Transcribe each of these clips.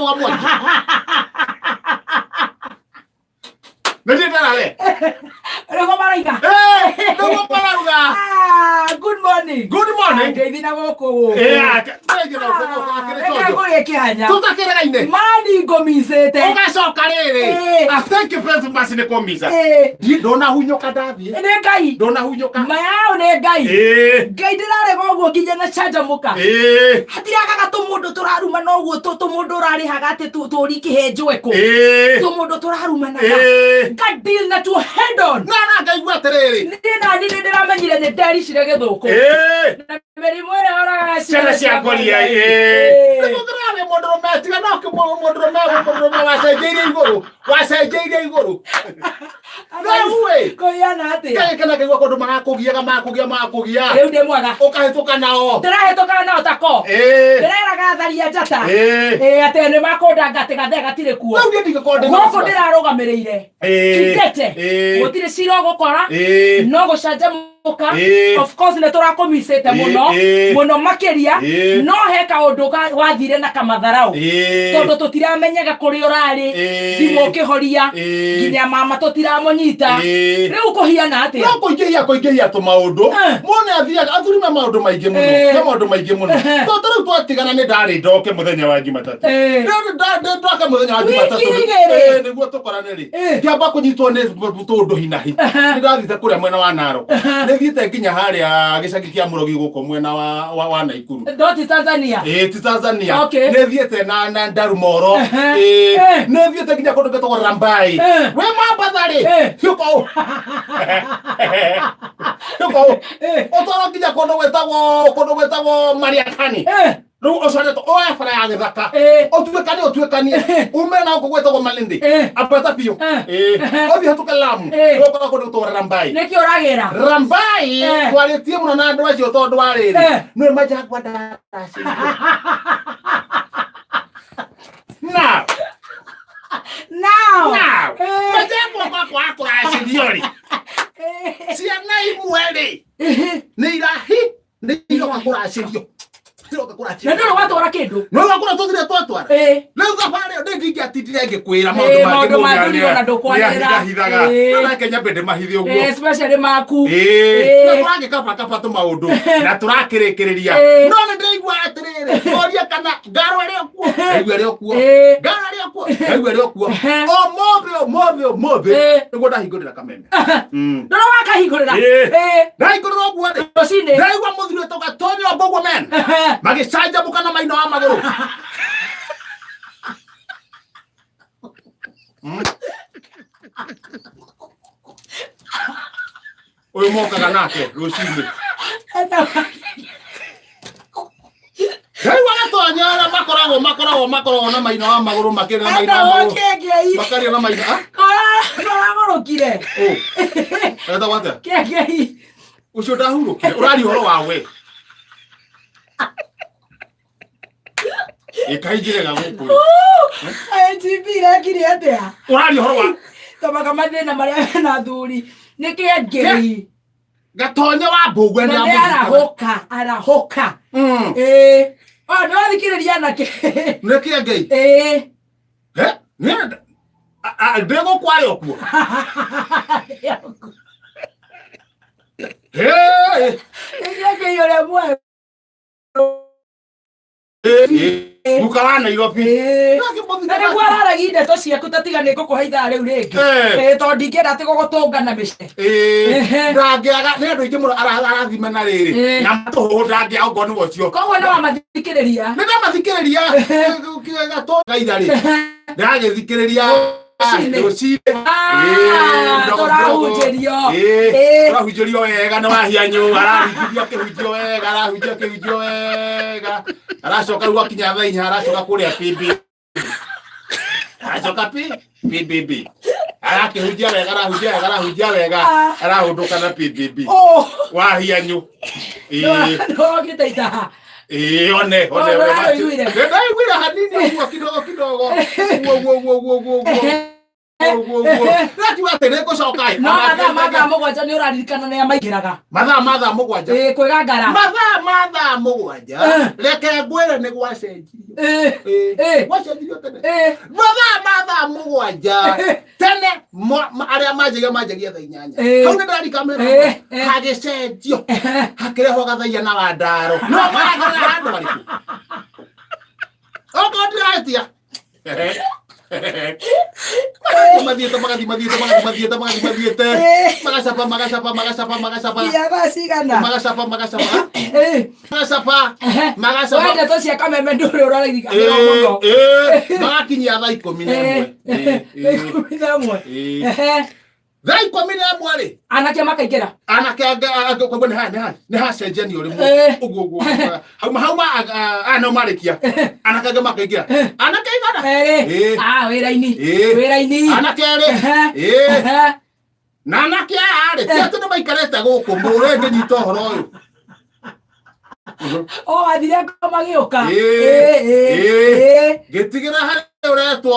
Rũga mwaki. Nĩ thiĩ ndarare. Nĩguo marauga. Eh, nĩguo marauga. Ah, good morning. Good morning. Ngeithi na gũkũ gũkũ. Eh, ndĩraingĩra gũkũ gũkũ akĩrĩ Reke tonjo. ngũrĩe kĩhanya. Tũtakĩregaine. Mani ngũmicĩte. Ũgacoka rĩrĩ. Eh. Ah, thank you very much nĩ kũmica. Eh, Ndiĩ ndonahunyũka ndathiĩ. nĩ Ngai. Ndonahunyũka. Mayao nĩ Ngai. Eh, Ngai ndĩrarega ũguo nginya na canjamũka. eh, Hatiragaga tũmũndũ tũrarumana ũguo tũmũndũ ũrarĩhaga atĩ tũri kĩhenjo ekũ. eh, Tũmũndũ tũrarumanaga. eh. Nga deal na tuo head on. Na na ngaigua atĩrĩrĩ. Niĩ nani nĩ ndĩramenyire nĩ ndericire gĩthũkũ. Eh. Na mĩrimũ ĩrĩa yoraga Ciana cia ngoria, eh. Nĩgũkĩrarĩ mũndũrũme tiga no mũndũrũme mũndũrũme wacenjeirie igũrũ wacenjeirie igũrũ rĩu ĩ Kũhiana atĩa? kagĩkena kaigua kũndũ marakũgiaga marakũgia marakũgia Rĩu ndĩ mwega. ũkahĩtũka nao Ndĩrahĩtũkana nao tako. Ĩĩ. Ndĩreraga tharia njata. Ĩĩ. Ĩĩ atĩ nĩ makũndanga atĩ gathee gatirĩ kuo. Rĩu niĩ ndingĩkorwo ndĩ na Gũkũ wasiwasi. ndĩrarũgamĩrĩire. Ĩĩ. Kidete. Ĩĩ. Gũtirĩ cira ũgũkora. Ĩĩ. No gũcanjamũka. Ĩĩ. Of course nĩ tũrakũmicĩte Ĩĩ, mũno. ĩĩ. Mũno makĩria. Ĩĩ. No he kaũndũ wathire na kamatharau. Ĩĩ. Tondũ tũtiramenyaga kũrĩa ũrarĩ. Ĩĩ. Thimũ ũkĩhoria. Ĩĩ. Nginya mama tũtiramũnyita. Ĩĩ. Rĩu kũhiana atĩa? No kũingĩhia kũingĩhia tũmaũndũ. Eh. Mone athiaga athuri me maũndũ maingĩ mũno. Eh. Me maũndũ maingĩ mũno. Eh. Tondũ rĩu twatigana nĩ ndarĩ ndoke mũthenya wa Jumatatũ. Eh. Ndarĩ ndoke mũthenya wa Jumatatũ. Wiki igĩrĩ. Eh, nĩguo tũkorane rĩ. Eh. Ngĩamba kũnyitwo nĩ tũũndũ hinahi. Aha. Nĩ ndathiĩte kũrĩa mwena wa Narok. Nĩ thiĩte nginya harĩa gĩcagi kĩa Mũrogi gũkũ mwena wa Naikuru. Doti Tanzania. Ĩĩ ti Tanzania. Okay. Nĩ thiĩte na Ndarumoro. Ehe. Ĩĩ. Eh. Nĩ thiĩte nginya kũndũ gwĩtagwo Rambai. Eh. Wĩ Mombatha rĩ. Eh. Hiũka ũũ. Hiũka ũũ. Eh. Ũtwarwo nginya kũndũ gwĩtagwo Mariakani. Eh. Rĩu ũcoretwo oe bara ya gĩthaka. Eh. Ũtuĩkanie ũtuĩkanie. Ume na gũkũ gwĩtagwo Malindi. Eh. Ambata biũ. Eh. Ĩĩ. Ũthiĩ hĩtũke Lamu. Eh. Ũgũkora kũndũ gwĩtagwo Rambai. Nĩkĩ ũragĩra? Rambai Eh. twarĩtie mũno na andũ acio tondũ wa rĩrĩ Eh. nĩ majangwa ndaracĩirio now Now. now Eh. majangwa gwakwa akũracĩrio rĩ Eh. ciana imwe rĩ nĩ irahi nĩ iroka kũracĩrio iroka Na kũracĩrio ndũrĩ watwara kĩndũ. no wakũra tũthire twatwara Eh. rĩu thabarĩ ĩyo ndĩ ndingĩatindire ngĩkwĩra Eh, maũndũ mangĩ maũndũ mũndũ ma thuri ona ndũkwanĩrĩra. nĩahithahithaga Eh. no nake nyambe ndĩmahithe ũguo Eh, especially maku. Ĩĩ, Ĩĩ. na tũragĩkabakaba tũmaũndũ na tũrakĩrĩkĩrĩria Ĩĩ. no nĩ ndĩraigua atĩrĩrĩ oria kana ngaro arĩ o kuo ngaigua arĩ o kuo Ĩĩ. ngaro arĩ o kuo ngaigua arĩ o kuo Ehe. ũmũthĩ ũmũthĩ ũmũthĩ Ĩĩ. nĩguo ndahingũrĩra kameme Mm. Ndũrĩ wakahingũrĩra. Ĩĩ. Eh. Ndahingũrĩra ũguo rĩ Rũcinĩ. ndaigua mũthuri wĩtagwo Gatonyo wa Mbũguo men Ehe. magĩcanjamũka na maino wa magũrũ Ũyũ mokaga nake rũcinĩ Rĩu agatonya arĩa makoragwo na maina wa magũrũ makĩrĩa na maina wa Etagwo magũrũ kĩengei. makarĩa na maina ah Koragũrũkire. ũ etagwo atĩa Kĩengei. ũcio ndahurũkire ũraria ũhoro wa we ĩkaingĩrega gũkũ IGP rekire atĩa? Ũraria ũhoro wa Tamaga mathĩna marĩa mena athuri. Nĩ kĩengei. Gatonye wa Mbũgua Na nĩ arahũka, arahũka. Ĩĩ. Oh, nĩ wathikĩrĩria anake. Nĩ kĩengei. Ĩĩ. He? Nĩ ndĩ gũkũ arĩ o kuo. He? Nĩ kĩengei ũrĩa mwerũ. Guka wa Nairobi. Ĩĩ. Na nĩguo araragia ndeto ciaku ta tiga nĩ ngũkũhe ithaa rĩu rĩngĩ. Eh. Ĩĩ, tondũ ndingĩenda atĩ gũgũtũnga na mĩce. Ehe. Ndangĩaga nĩ andũ aingĩ mũno arathima na rĩrĩ Eh. na matũhũhũ ndangĩaga okorwo nĩ ũcio. Koguo nĩ wamathikĩrĩria. Nĩ ndamathikĩrĩria gatũnga itha rĩ ndagĩthikĩrĩria Rũcinĩ. rũcinĩ. Ah, Ĩĩ, ndogo, tũrahunjĩrio. Ĩĩ, Ĩĩ. tũrahunjĩrio wega nĩ wahianyũ arahunjithia kĩhunjio wega arahunjia kĩhunjio wega aracoka rĩu gwakinya thaa 4 aracoka kũrĩa PB aracoka P PBB arakĩhunjia wega arahunjia wega arahunjia wega Ah. arahũndũka na PBB Oh, wahianyũ. Ĩĩ. nĩwokĩte itaha. Ĩĩ, one one. Oh, one ndũraiguire? Nĩndaiguire hanini ũguo kidogo kidogo ũguo ũguo ũguo ũguo ũguo. Ũguo ũguo. Ndakiuga atĩ nĩ ngũcoka ĩ. No mathaa ma thaa 7 nĩ ũraririkana nĩa maingĩraga. Mathaa ma thaa 7. Ĩĩ, kwĩgangara. Mathaa ma thaa 7. Reke ngwĩre nĩ gwacenjirio. Ĩĩ. Gwacenjirio tene. Ĩĩ. Mathaa ma thaa 7 tene arĩa manjagia manjagia thaa 8. Ĩĩ. Hau nĩ ndarikamera. Ĩĩ, ĩĩ. Hagĩcenjio. Hakĩrehwo gathaiya na wandaro. No maragera handũ harĩkũ? Okorwo ndiratia. Mathiĩte magathiĩ mathiĩte magathiĩ mathiĩte magathiĩ mathiĩte. Magacaba magacaba magacaba magacaba. Nginya thaa cigana? Magacaba magacaba. Ĩĩ. Magacaba. Magacaba. We ndeto cia kameme ndũrĩ ũraririkanĩra mũno. Ĩĩ, magakinyia thaa 11. Ĩĩ, ĩĩ. 11. Ĩĩ. Ehe. Thaa 11 rĩ. Anake makaingĩra. Anake angĩ koguo nĩ ha nĩ hacenjanio rĩmwe. Ũguo ũguo. Hauma hauma aya no marĩkia. Anake angĩ makaingĩra. Anake igana. Erĩ. Ĩĩ. Ah, wĩra-inĩ. Ĩĩ. Wĩra-inĩ. Anake erĩ. Ehe. Ĩĩ. Ehe. Na anake aya rĩ, ti atĩ nĩ maikarĩte gũkũ mũrĩ ngĩnyita ũhoro ũyũ. O wathire ngoma magĩũka. Ĩĩ. Ĩĩ, ĩĩ, Ĩĩ. ĩĩ. Ngĩtigĩra harĩ ũretwo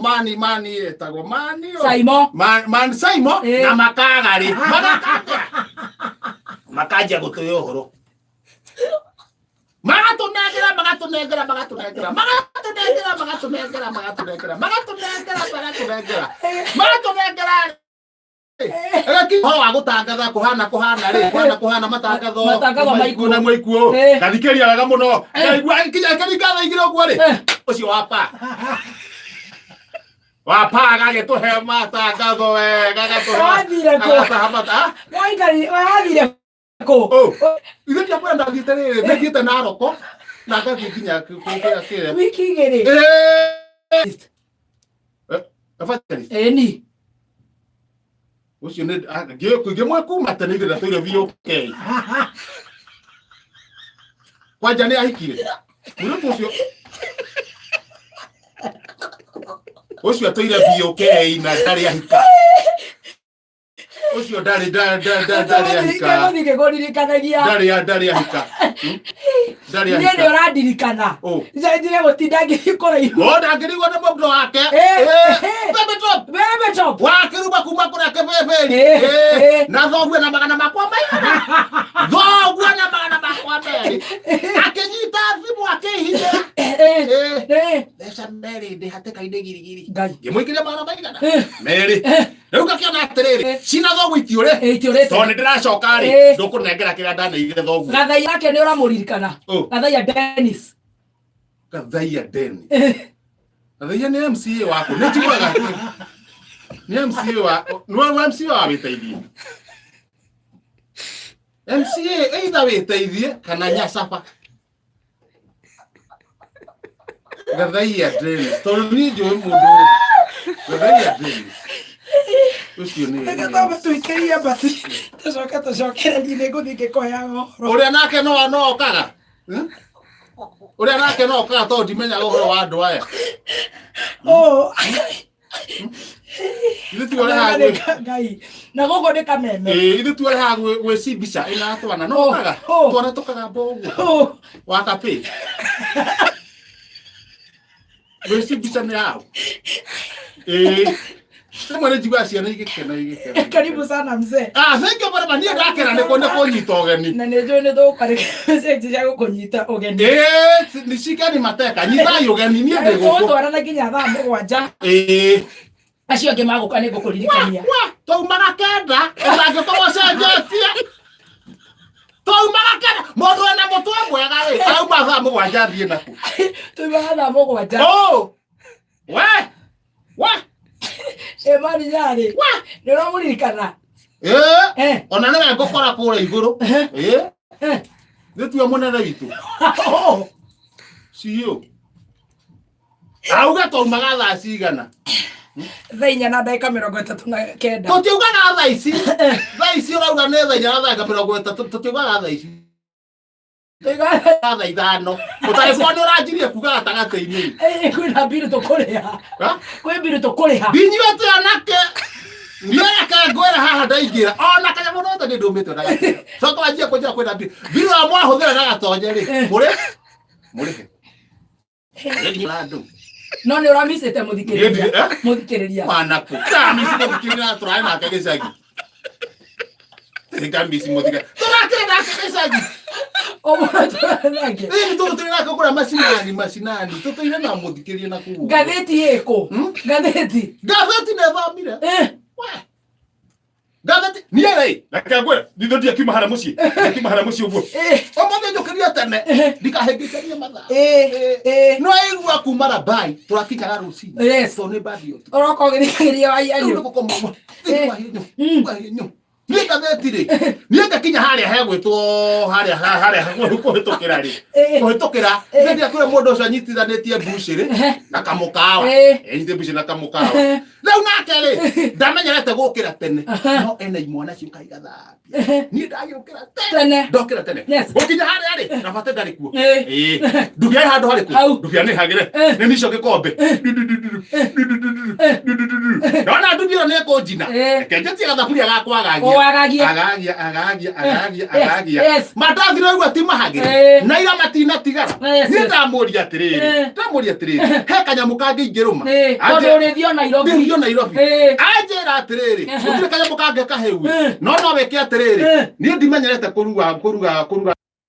mani mani etagwo mani o. Saimo. Man Saimo Ĩĩ. na makagarĩ. Magakanjia. Makanjia gũtũhe ũhoro. Magatunengera magatunengera magatunengera magatunengera magatunengera magatunengera magatunengera magatunengera magatunengera. Reki ũhoro wa gũtangatha kũhana kũhana rĩ kũhana kũhana matangatho Matangatho maikuo. na maikuo. Ĩĩ. Ngathikĩrĩria wega mũno. Ngaigua nginya ngĩringa thaa 2 ũguo rĩ. Ũcio wa pa. Wa pa agagĩtũhe matangatho wega agatũhe. Wathire kũ? Agataha mata. Ah? Wathire kũ? Oh. Ithe ndiakwĩra ndathiĩte rĩrĩ, nĩthiĩte Naroko na ngathiĩ nginya kũrĩa kĩrĩa. Wiki igĩrĩ. Ĩĩ. Evangelist. Ĩni. Ũcio nĩ ngĩmwe kuma tene ithe ndatũire BOK. Kwanja nĩ ahikire. Mũirĩtu ũcio ũcio atũire BOK na ndarĩ ahika. Ũcio ndarĩ ndarĩ ahika. Ngĩgũthiĩ ngĩkũririkanagia. Ndarĩ ahika. Ndarĩ Niĩ nĩ ahika. ũrandirikana. Oh. Ndige gũtinda ngĩthiĩ kũraihu. O ndangĩrigwo nĩ mũndũ wake. Ĩĩ. Bebe top. Bebe top. Wakĩruma kuma kũrĩa kĩbĩbĩri. Ĩĩ, Ĩĩ. ĩĩ. Na thoguo na magana makwa maigana. Thoguo na magana makwa merĩ. Akĩnyita thimũ akĩhithĩra. Ĩĩ. Ĩĩ. Ĩĩ. Mbeca merĩ ndĩ hatĩka-inĩ girigiri. Ngai. Ngĩmũikĩria magana maigana. Ĩĩ. Merĩ. Rĩu ngakĩona atĩrĩrĩ, cina thoguo itiũrĩ. Ĩĩ, itiũrĩte. Tondũ nĩ ndĩracoka rĩ, Ĩĩ. ndũkũnengera kĩrĩa ndaneire thoguo. Gathaiya yake nĩ ũramũririkana. Ũ. Gathaiya Dennis. Gathaiya Dennis. Gathaiya nĩ MCA waku. Nĩ njiguaga. Nĩ MCA wa nĩ MCA wa wĩteithie. MCA either wĩteithie kana nyacaba. Gathaiya Dennis. Tondũ niĩ njũĩ mũndũ Gathaiya Dennis. Ũcio nĩ Nĩgetha tũikĩrie mbathi tũcoke tũcokererie nĩ ngũthiĩ ngĩkũheaga ũhoro. Ũrĩa nake no no okaga. Ũrĩa nake no okaga tondũ ndimenyaga ũhoro wa andũ aya. Oh. Ithuĩ tu ũrĩa haha Ngai. Na gũkũ nĩ kameme. Ĩĩ, ithuĩ tu ũrĩa haha gwĩ mbica ĩna twana no Oh, okaga. oh. Twana tũkagamba ũguo. Oh. Wa kapĩ. Gwĩ mbica nĩ yao. Ĩĩ. Rĩmwe nĩ njiguaga ciana igĩkena igĩkena. Karibu sana mzee. Ah, thank you very much. Niĩ ndakena nĩ nĩ kũnyita ũgeni. Na nĩ njũĩ nĩ tũgũkarĩka message cia gũkũnyita ũgeni. Ĩĩ, nishikeni mateka. Nyitai ũgeni niĩ ndĩ gũkũ. Tũgũtwarana nginya thaa 7. Ĩĩ. Acio angĩ magũka nĩ ngũkũririkania. Wa, twaumaga 9, ũtangĩkorwo ũcenjetie. Twaumaga 9, mũndũ wĩna mũtwe mwega rĩ, arauma thaa 7 athiĩ nakũ? Twaumaga thaa 7. Oh! We! We! Ĩ Marinyarĩ. We! Nĩ ũramũririkana? Ĩĩ. Eh. Ona nĩwe ngũkora kũrĩa igũrũ. Ĩĩ. Eh. Nĩ tuwe mũnene witũ. Oh. CEO. Auga twaumaga thaa cigana? Thaa 4 na ndagĩka 39. Tũtiugaga thaa ici. Thaa ici ũrauga nĩ thaa 4 na ndagĩka 30, tũtiugaga thaa ici. Tũigaga Thaa 5. Ũtangĩkorwo nĩ ũranjirie kuga gatagatĩ-inĩ. Ĩĩ, kwĩna mbiru tũkũrĩha. Ha? Kwĩ mbiru tũkũrĩha. Ndinyuĩte anake. Ndiareke ngwĩre haha ndaingĩra. Ona kanyamũ nothe nĩ ndũmĩtwo na gakĩra. Coka wanjie kũnjĩra kwĩna mbiru. Mbiru ĩyo mwahũthĩra na gatonye rĩ, mũrĩ? Mũrĩhe. Andũ. No nĩ ũramicĩte mũthikĩrĩria. Eh? Mũthikĩrĩria. Wanaku kamisi mũthikĩrĩria tũrarĩ nake gĩcagi. Kamisi mũthikĩrĩria tũrakĩrĩ nake gĩcagi. Ũmwe tũrarĩ nake. Ĩni tũtũire nake kũrĩa macinani macinani tũtũire na mũthikĩrĩria na kũu. Ngathĩti ĩkũ? Ngathĩti. Ngathĩti nĩ ĩthamire. We. Ngathĩti niĩ rĩ Reke ngwĩre, nitho ndiakiuma harĩa mũciĩ. Ndiakiuma harĩa mũciĩ ũguo. Ũmũthĩ njũkĩria tene ndikahĩngĩcanie mathaa. No aigua kuma Rabai tũrakinyaga rũcinĩ. Tondũ nĩ mbathi ũtukũ. Ũroka ũgĩthikagĩria Rĩu waiyanyu. nĩ gũkoma ũguo. Thiĩ kwa hinyũ, kwa hinyũ. Niĩ ngathĩti rĩ niĩ ngakinya harĩa hegwĩtwo harĩa harĩa kũhĩtũkĩra rĩ kũhĩtũkĩra nĩ kũrĩa mũndũ ũcio anyitithanĩtie mbucĩrĩ na kamũkawa. Anyitĩte mbucĩrĩ na kamũkawa. Rĩu nake rĩ ndamenyerete gũkĩra tene no ena imwana ciũka igathambia. Niĩ ndagĩũkĩra tene. Tene. Ndokĩra tene. Gũkinya harĩa rĩ na bate ndarĩ kuo. Ĩĩ. Ndubia ĩ handũ harĩkũ? Hau. Ndubia nĩ hagĩre. Nĩ nico gĩkombe. Du, du, du, du, du. Du, du, du, du. Du, du, du, du. Ndona ndubia ĩyo nĩ ĩkũnjina. Reke njĩtie gathaburia gakwa agagia. Ũwagagie. Agagia agagia agagia agagia. Mandathi rĩu ati mahagĩre. Na ira matinatigara. Niĩ ndamũria atĩrĩrĩ. Ndamũria atĩrĩrĩ. He kanyamũ kangĩ ingĩrũma? Tondũ ũrĩthio Nairobi. Ndĩrĩthio Nairobi. Anjĩra atĩrĩrĩ, gũtirĩ kanyamũ kangĩ kahĩu. No no wĩke atĩrĩrĩ. Niĩ ndimenyerete kũruga kũruga kũruga.